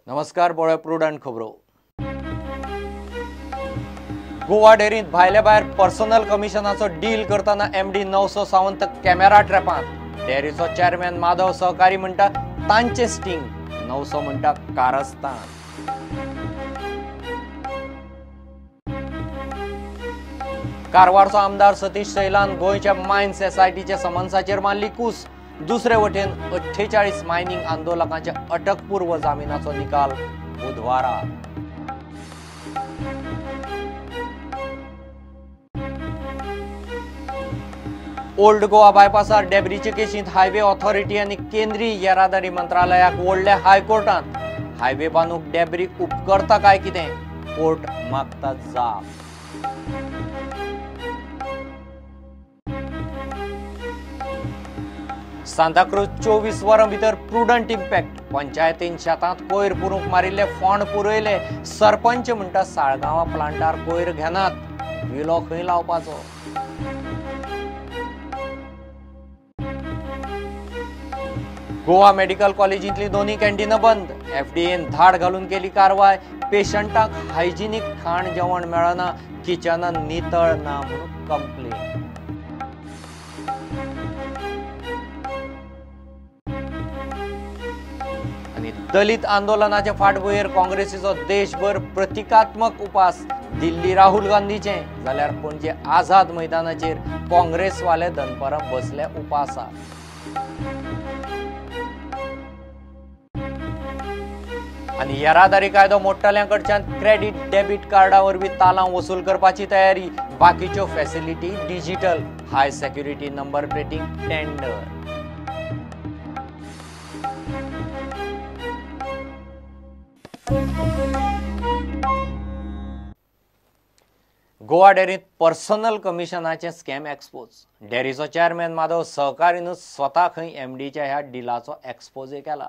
नमस्कार, पळय प्रुडंट खबरो. गोवा डेअरींत भायले भायर पर्सनल कमिशनाचो डील करतना एमडी 900 सावंत कॅमेरा ट्रॅपांत. डेअरीचो चेअरमॅन माधव सहकारी म्हणटा तांचे स्टिंग, 900 म्हणटा कारस्थान. कारवारचो आमदार सतीश सैलान गोंयच्या मायन्स एसआयटीच्या समन्साचेर मारली कूस. दुसरे वटेन 48 मायनिंग आंदोलकांच्या अटकपूर्व जामिनाचो निकाल बुधवारा. ओल्ड गोवा बायपासार डेब्रीचे केशींत हायवे ऑथॉरिटी आनी केंद्रीय येरादारी मंत्रालयाक ओडले हायकोर्टांत. हायवे बांदूंक डेब्री उपकरता काय कितें, कोर्ट मागता जाप. सांताक्रूज 24 वरां भितर प्रुडंट इम्पॅक्ट. पंचायतीन शेतांत कोयर पुरूंक मारिल्ले फोंड पुरयले. सरपंच म्हणटा साळगांवा प्लांटार कोयर घेनात, विलो खंय लावपाचो. गोवा मेडिकल कॉलेजींतली दोन्ही कॅन्टीनां बंद. एफडीएन धाड घालून केली कारवाय. पेशंटांक हायजिनीक खाण जेवण मेळना, किचनां नितळ ना म्हणून कंप्लेन. आनी दलित आंदोलनाचे फाटभुंयेर काँग्रेसीचो देशभर प्रतिकात्मक उपास. दिल्ली राहुल गांधीचे, जाल्यार पणजे आझाद मैदानाचेर काँग्रेसवाले दनपारां बसले उपासार. आनी येरादारी कायदो मोडटल्यां कडच्यान क्रेडीट डेबीट कार्डा वरवीं तालांव वसूल करपाची तयारी. बाकीच्यो facility digital. High security number plating tender. Goa डेअरींत पर्सनल कमिशनाचें स्कॅम एक्सपोज. डेअरीचो चेअरमॅन माधव सहकारीनूच स्वता खंय एमडीच्या ह्या डिलाचो एक्सपोजय केला.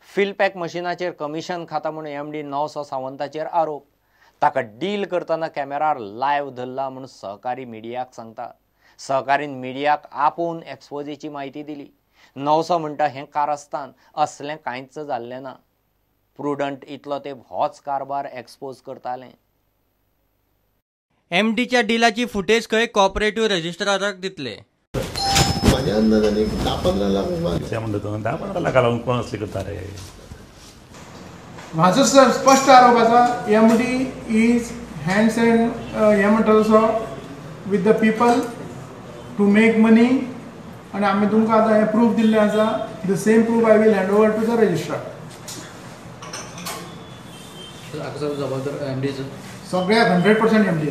फिलपॅक मशिनाचेर कमिशन खाता म्हूण एमडी 900 सावंताचेर आरोप. ताका डील करतना कॅमेरार लायव्ह धरला म्हूण सहकारी मिडियाक सांगता. सहकारीन मिडियाक आपोवन एक्सपोजेची म्हायती दिली. 900 म्हणटा हें कारस्थान, असलें कांयच जाल्लें ना. प्रुडंट इतलो तेंप होच कारभार एक्सपोज करतालें. एमडीच्या डिलाची फुटेज खंय कॉपरेटिव्ह रजिस्ट्राराक दितले. माझ्या अंदाजाने 10-15 लाख म्हणटा, 10-15 लाखां लागून कोण असले करता रे. म्हाजो स्पश्ट आरोप आसा, एमडी is hands and हे म्हणटा तसो with the people to make money. आनी आमी तुमकां आतां हें प्रूफ दिल्लें आसा, the same proof I will hand over to the registrar. सगळ्याक 100% एमडी.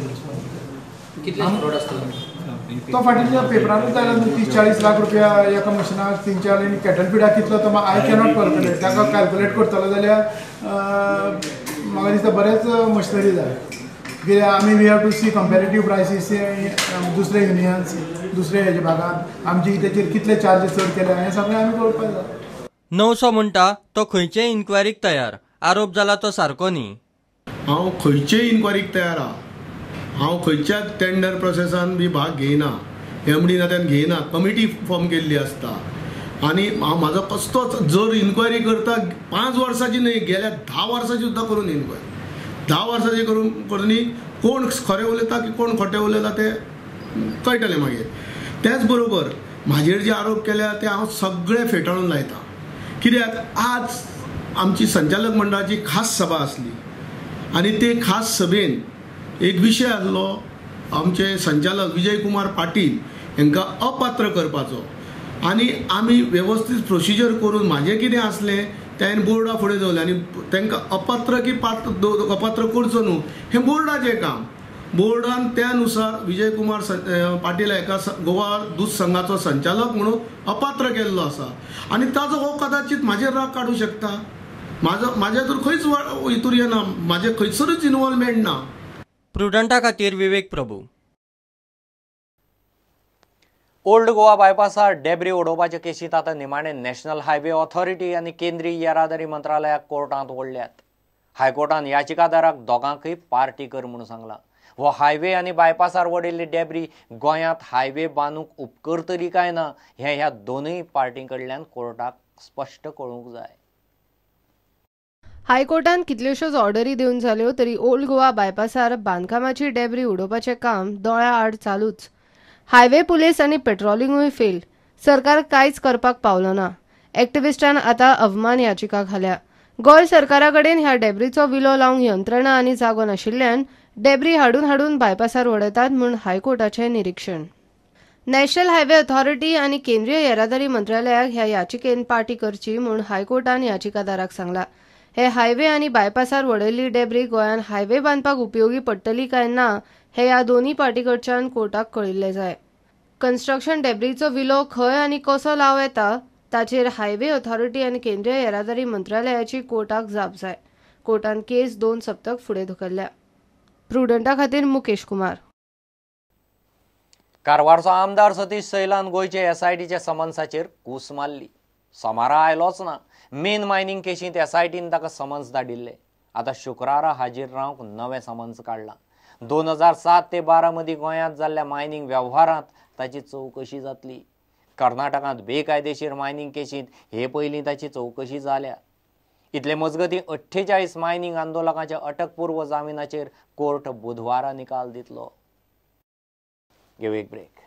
तो फाटीच्या पेपरानूच आयला 30-40 लाख रुपया एका मशिनाक, 3-4 आनी कॅटल फिडाक कितलो तो I cannot calculate. ताका कॅल्कुलेट करतलो जाल्यार म्हाका दिसता बरेंच मशिनरी जाय. कित्याक आमी we have to see comparative prices दुसरे युनियन्स दुसरे हेजे भागांत आमची तेचेर कितले चार्जीस चड केले हें सगळें आमी पळोवपाक जाय. 900 म्हणटा तो खंयचेय इन्क्वायरीक तयार. आरोप जाला तो सारको न्ही. हांव खंयचेय इन्क्वायरीक तयार आहा. हांव खंयच्याच टेंडर प्रोसेसान बी भाग घेयना, एमडी नात्यान घेयना. कमिटी फॉर्म केल्ली आसता आनी हांव म्हाजो कसलोच जर इन्क्वायरी करता 5 वर्सांची न्हय, गेल्या 10 वर्सांची सुद्दां करून इन्क्वायरी 10 वर्सांची करून कोण खरें उलयता की कोण खोटें उलयता तें कळटलें मागीर. त्याच बरोबर म्हाजेर जे आरोप केल्या ते हांव सगळे फेटाळून लायता. कित्याक आज आमची संचालक मंडळाची खास सभा आसली आनी ते खास सभेन एक विशय आसलो आमचे संचालक विजय कुमार पाटील हांकां अपात्र करपाचो. आनी आमी वेवस्थीत प्रोसिजर करून म्हाजें कितें आसलें तें बोर्डा फुडें दवरलें आनी तांकां अपात्र की पात्र अपात्र करचो न्हू हें बोर्डाचें काम. बोर्डान त्या नुसार विजय कुमार पाटील हाका गोवा दूद संघाचो संचालक म्हणून अपात्र केल्लो आसा आनी ताजो हो कदाचित म्हाजेर राग काडूं शकता. म्हाज्या तर खंयच हितूर येना, म्हाजें खंयसरूच इनवॉल्वमेंट ना. प्रुडंटा खातीर विवेक प्रभू. ओल्ड गोवा बायपासार डेब्री उडोवपाचे केशींत आतां निमाणे नॅशनल हायवे ऑथॉरिटी आनी केंद्रीय येरादारी मंत्रालयाक कोर्टांत ओडल्यात. हायकोर्टान याचिकादाराक दोगांकय पार्टी कर म्हूण सांगलां. हो हायवे आनी बायपासार वडिल्ली डेब्री गोंयांत हायवे बांदूंक उपकरतली काय ना हें ह्या दोनूय पार्टीं कडल्यान कोर्टाक स्पश्ट कळूंक जाय. हायकोर्टान कितल्योश्योच ऑर्डरी दिवन जाल्यो तरी ओल्ड गोवा बायपासार बांदकामाची डेब्री उडोवपाचें काम दोळ्या आड चालूच. हायवे पुलीस आनी पेट्रोलिंगूय फेल. सरकार कांयच करपाक पावलो ना. एक्टिविस्टान आतां अवमान याचिका घाल्या. गोंय सरकारा कडेन ह्या डेब्रीचो विलो लावंक यंत्रणा आनी जागो नाशिल्ल्यान डेब्री हाडून हाडून बायपासार उडयतात म्हूण हायकोर्टाचें निरिक्षण. नॅशनल हायवे अथॉरिटी आनी केंद्रीय येरादारी मंत्रालयाक ह्या याचिकेन पार्टी करची म्हूण हायकोर्टान याचिकादाराक सांगला. हे हायवे आनी बायपासार वडयल्ली डेब्री गोंयांत हायवे बांदपाक उपयोगी पडटली काय ना हे ह्या दोनूय पार्टी कडच्यान कोर्टाक कळिल्लें जाय. कन्स्ट्रक्शन डेब्रीचो विलो खंय आनी कसो लावं येता ताचेर हायवे अथॉरिटी आनी केंद्रीय येरादारी मंत्रालयाची कोर्टाक जाप जाय. कोर्टान केस 2 सप्तक फुडें धुकल्ल्या. प्रुडंटा खातीर मुकेश कुमार. कारवारचो आमदार सतीश सैलान गोंयचे एसआयटीच्या समन्साचेर कूस मारली. सोमारा आयलोच ना. मेन मायनिंग केशींत एसआयटीन ताका समन्स धाडिल्ले. आतां शुक्रारा हाजीर रावंक नवें समन्स काडलां. 2007 ते 12 मदीं गोंयांत जाल्ल्या मायनिंग वेव्हारांत ताची चवकशी जातली. कर्नाटकांत बेकायदेशीर मायनिंग केशींत हे पयलीं ताची चवकशी जाल्या. इतले मजगतीं 48 मायनिंग आंदोलकांच्या अटकपूर्व जामिनाचेर कोर्ट बुधवारा निकाल दितलो. घेवं एक ब्रेक.